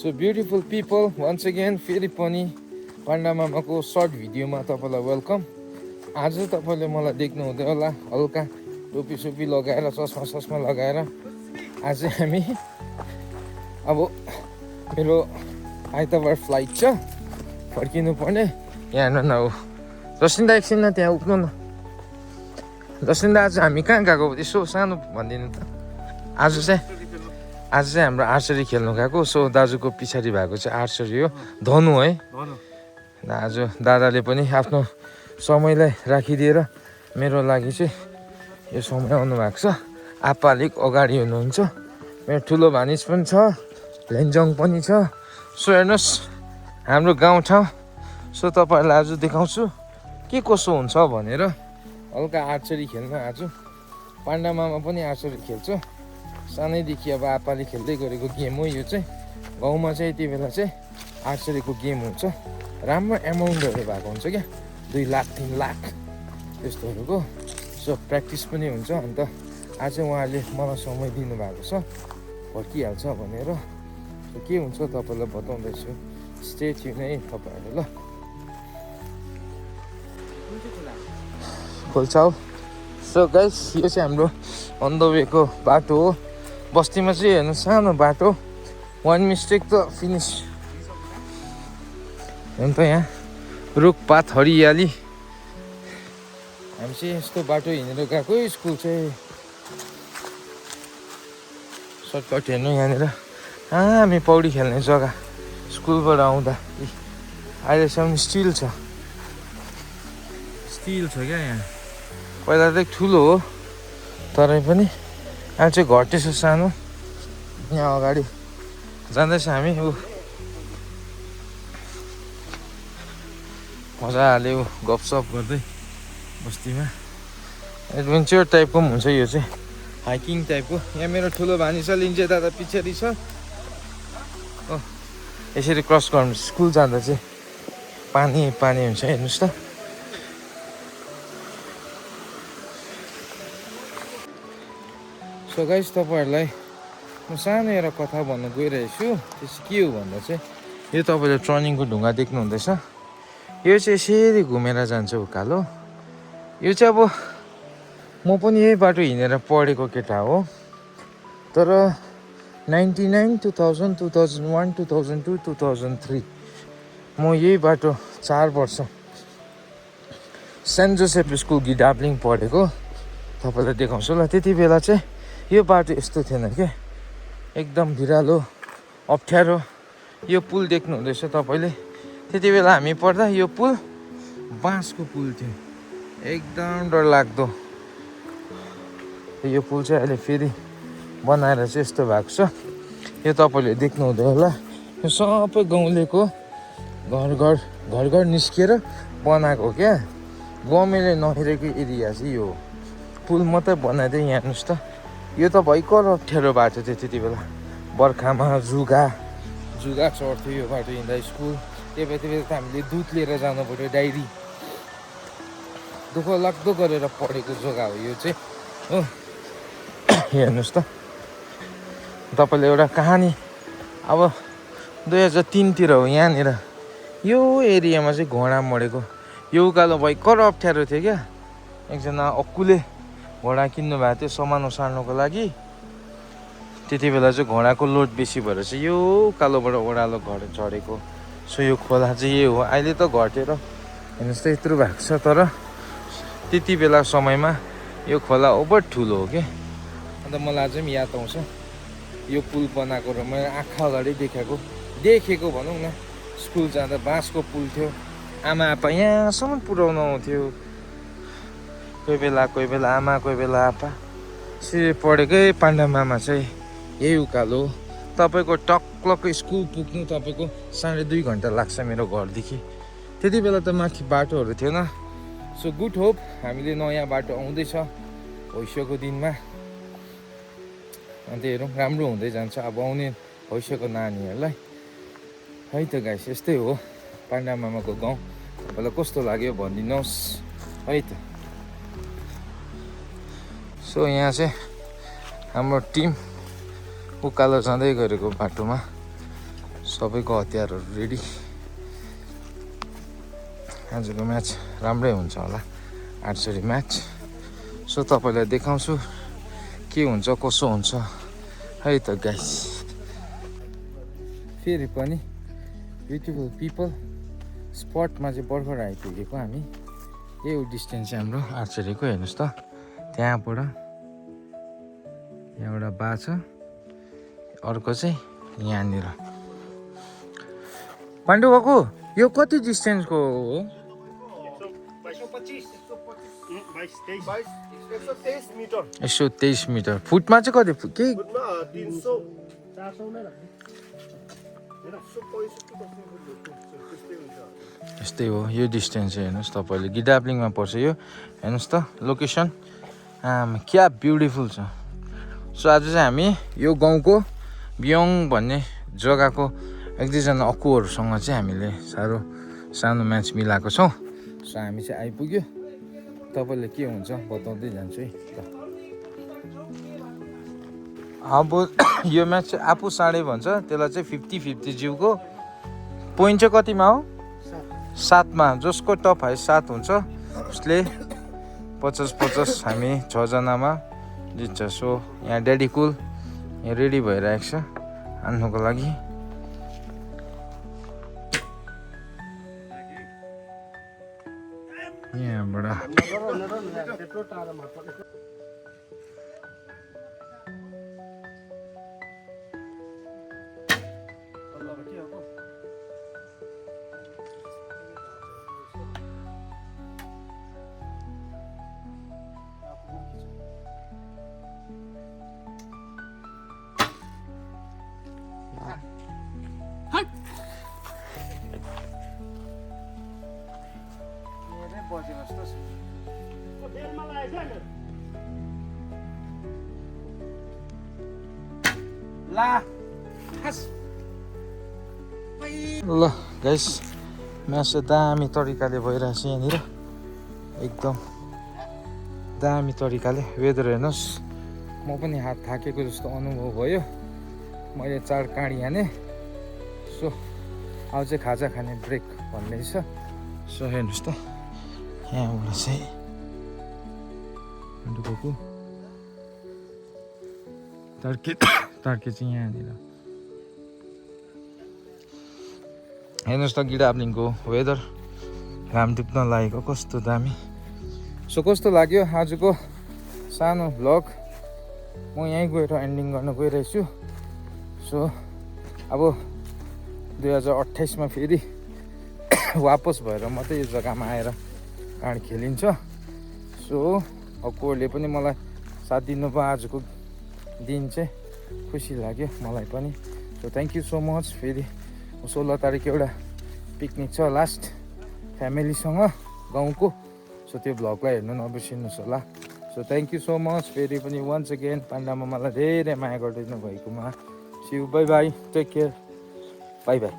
So beautiful people, once again फेरि पनि panda मामाको short भिडियोमा तपाईलाई वेलकम। आज तपाईले मलाई देख्नु हुँदै होला हल्का टोपी सोपी लगाएर चस्मा लगाएर। आज हामी अब मेरो आइतबार फ्लाइट छ, फर्किनु पर्ने। यहाँ हेर्नु न, हो जसिन्दा एकछिन न त्यहाँ उक्नु न। जसिन्दा आज हामी कहाँ गएको यसो सानो भनिदिनु त। आज चाहिँ हाम्रो आर्चरी खेल्नु गएको। सो दाजुको पछाडि भएको चाहिँ आर्चरी हो, धनु है। आज दादाले पनि आफ्नो समयलाई राखिदिएर मेरो लागि चाहिँ यो समय आउनु भएको छ। आप्पा अलिक अगाडि हुनुहुन्छ, मेरो ठुलो भानिज पनि छ, लेन्जङ पनि छ। सो हेर्नुहोस् हाम्रो गाउँठाउँ। सो तपाईँहरूलाई आज देखाउँछु के कसो हुन्छ भनेर। हल्का आर्चरी खेल्न आज पाण्डा मामा पनि आर्चरी खेल्छ। सानैदेखि अब आप्पाले खेल्दै गरेको गेम हो यो चाहिँ। गाउँमा चाहिँ यति बेला चाहिँ आर्चरीको गेम हुन्छ। राम्रो एमाउन्टहरू भएको हुन्छ क्या, 2 लाख 3 लाख त्यस्तोहरूको। सो प्र्याक्टिस पनि हुन्छ। अन्त आज उहाँले मलाई समय दिनुभएको छ फर्किहाल्छ भनेर। सो के हुन्छ तपाईँलाई बताउँदैछु, स्टे ट्युन है तपाईँहरू ल। खोल्छाउ। सो गाइस यो चाहिँ हाम्रो अन द वेको बाटो हो। बस्तीमा चाहिँ हेर्नु सानो बाटो, 1 मिस्टेक त फिनिस। हेर्नु त यहाँ रुखपात हरियाली। हामी चाहिँ यस्तो बाटो हिँडेर गएको स्कुल चाहिँ। सर्टकट हेर्नु यहाँनिर हामी पौडी खेल्ने जग्गा स्कुलबाट आउँदा। अहिलेसम्म स्टिल छ क्या यहाँ। पहिला चाहिँ ठुलो हो तरै पनि अहिले चाहिँ घटेछ सानो। यहाँ अगाडि जाँदैछ हामी। मजाले गफसफ गर्दै बस्तीमा। एडभेन्चर टाइपको पनि हुन्छ यो चाहिँ, हाइकिङ टाइपको। यहाँ मेरो ठुलो भानी छ, लिन्जे दादा पछाडि छ। यसरी क्रस गर्नु स्कुल जाँदा चाहिँ पानी हुन्छ। हेर्नुहोस् त। सो गाइस तपाईँहरूलाई म सानो एउटा कथा भन्न गइरहेको छु। त्यो चाहिँ के हो भन्दा चाहिँ यो तपाईँले ट्रनिङको ढुङ्गा देख्नु हुँदैछ। यो चाहिँ यसरी घुमेर जान्छ उकालो। यो चाहिँ अब म पनि यही बाटो हिँडेर पढेको केटा हो। तर 99, 2000, 2001, 2002, 2003 म यही बाटो 4 वर्ष सेन्ट जोसेफ स्कुल गिडाब्लिङ पढेको। तपाईँलाई देखाउँछु ल। त्यति बेला चाहिँ यो बाटो यस्तो थिएन क्या, एकदम भिरालो अप्ठ्यारो। यो पुल देख्नु हुँदैछ तपाईँले। त्यति बेला हामी पढ्दा यो पुल बाँसको पुल थियो, एकदम डरलाग्दो। यो पुल चाहिँ अहिले फेरि बनाएर चाहिँ यस्तो भएको छ। यो तपाईँले देख्नु हुँदै होला। यो सबै गाउँलेको घर घर निस्किएर बनाएको क्या। गभर्मेन्टले नहेरेको एरिया चाहिँ यो पुल मात्रै बनाइदियो। यहाँ हेर्नुहोस् त, यो त भयङ्कर अप्ठ्यारो बाटो थियो त्यति बेला। बर्खामा जुगा चढ्थ्यो यो बाटो हिँड्दा स्कुल। त्यति बेला त हामीले दुध लिएर जानु पऱ्यो, डायरी। दुःख लाग्दो गरेर पढेको जग्गा हो यो चाहिँ हो। हेर्नुहोस् त तपाईँले एउटा कहानी। अब 2003 तिर हो यहाँनिर यो एरियामा चाहिँ घोडा मरेको। यो उकालो भयङ्कर अप्ठ्यारो थियो क्या। एकजना अक्कुले घोडा किन्नु भएको थियो सामान ओसार्नुको लागि। त्यति बेला चाहिँ घोडाको लोड बेसी भएर चाहिँ यो उकालोबाट ओह्रालो घर झरेको। सो यो खोला चाहिँ यही हो। अहिले त घटेर हेर्नुहोस् त यत्रो भएको छ। तर त्यति बेला समयमा यो खोला ओभर ठुलो हो क्या। अन्त मलाई अझै पनि याद आउँछ यो पुल बनाएको र मैले आँखा अगाडि देखेको भनौँ न। स्कुल जाँदा बाँसको पुल थियो। आमा आप्पा यहाँसम्म पुर्याउनु आउँथ्यो। कोही बेला आमा, कोही बेला आप्पा। यसरी पढेकै पाण्डा मामा चाहिँ यही उकालो। तपाईँको टक्लको स्कुल पुग्नु तपाईँको 2.5 घन्टा लाग्छ मेरो घरदेखि। त्यति बेला त माथि बाटोहरू थिएन। सो गुड होप हामीले नयाँ बाटो आउँदैछ भविष्यको दिनमा। अन्त हेरौँ राम्रो हुँदै जान्छ अब आउने भविष्यको नानीहरूलाई। है त गाइस, यस्तै हो पाण्डा मामाको गाउँ। तपाईँलाई कस्तो लाग्यो भनिदिनुहोस् है त। सो यहाँ चाहिँ हाम्रो टिम उकालो जाँदै गरेको बाटोमा सबैको हतियारहरू रेडी। आजको म्याच राम्रै हुन्छ होला, आर्चरी म्याच। सो तपाईँलाई देखाउँछु के हुन्छ कसो हुन्छ है त गाइस। फेरि पनि ब्युटिफुल पिपल स्पटमा चाहिँ भर्खर आइपुगेको हामी। यही हो डिस्टेन्स चाहिँ हाम्रो आर्चरीको। हेर्नुहोस् त त्यहाँबाट यहाँ एउटा बा छ, अर्को चाहिँ यहाँनिर। पाण्डु बाबु यो कति डिस्टेन्सको हो? 123 मिटर। फुटमा चाहिँ कति? के यस्तै हो यो डिस्टेन्स चाहिँ। हेर्नुहोस् तपाईँले गिडाब्लिङमा पर्छ यो। हेर्नुहोस् त लोकेसन क्या ब्युटिफुल छ। सो आज चाहिँ हामी यो गाउँको बियोङ भन्ने जग्गाको एक दुईजना अक्कुहरूसँग चाहिँ हामीले सानो म्याच मिलाएको छौँ। सो हामी चाहिँ आइपुग्यो। तपाईँले के हुन्छ बताउँदै जान्छु है त। अब यो म्याच चाहिँ आफू साँडे भन्छ, त्यसलाई चाहिँ 50-50 जिउको। पोइन्ट चाहिँ कतिमा हो? 7मा। जसको टप हाई 7 हुन्छ उसले 50-50 हामी 6 जनामा जित्छ। सो यहाँ ड्याडी कुल यहाँ रेडी भइरहेको छ हान्नुको लागि। यहाँबाट ल गाइस म्याच चाहिँ दामी तरिकाले भइरहेछ यहाँनिर, एकदम दामी तरिकाले। वेदर हेर्नुहोस्, म पनि हात थाकेको जस्तो अनुभव भयो। मैले 4 काँडी हाने। सो अब चाहिँ खाजा खाने ब्रेक भन्दैछ। सो हेर्नुहोस् त यहाँबाट चाहिँ डुबेको तर्के चाहिँ यहाँनिर। हेर्नुहोस् त गिडाब्लिङको वेदर, घाम टिप्न लागेको कस्तो दामी। सो कस्तो लाग्यो आजको सानो भ्लग? म यहीँ गएर एन्डिङ गर्न गइरहेछु। सो अब 2028मा फेरि वापस भएर मात्रै यो जग्गामा आएर काँड खेलिन्छ। सो अक्कुहरूले पनि मलाई साथ दिनुभयो। आजको दिन चाहिँ खुसी लाग्यो मलाई पनि। So thank you so much. फेरि 16 तारिक एउटा पिकनिक छ लास्ट फ्यामिलीसँग गाउँको। सो त्यो भ्लगलाई हेर्नु नबिर्सिनुहोस् होला। So thank you so much. फेरि पनि वन्स अगेन पाण्डामा मलाई धेरै माया गरिदिनु भएकोमा। See you, bye bye, take care, bye by.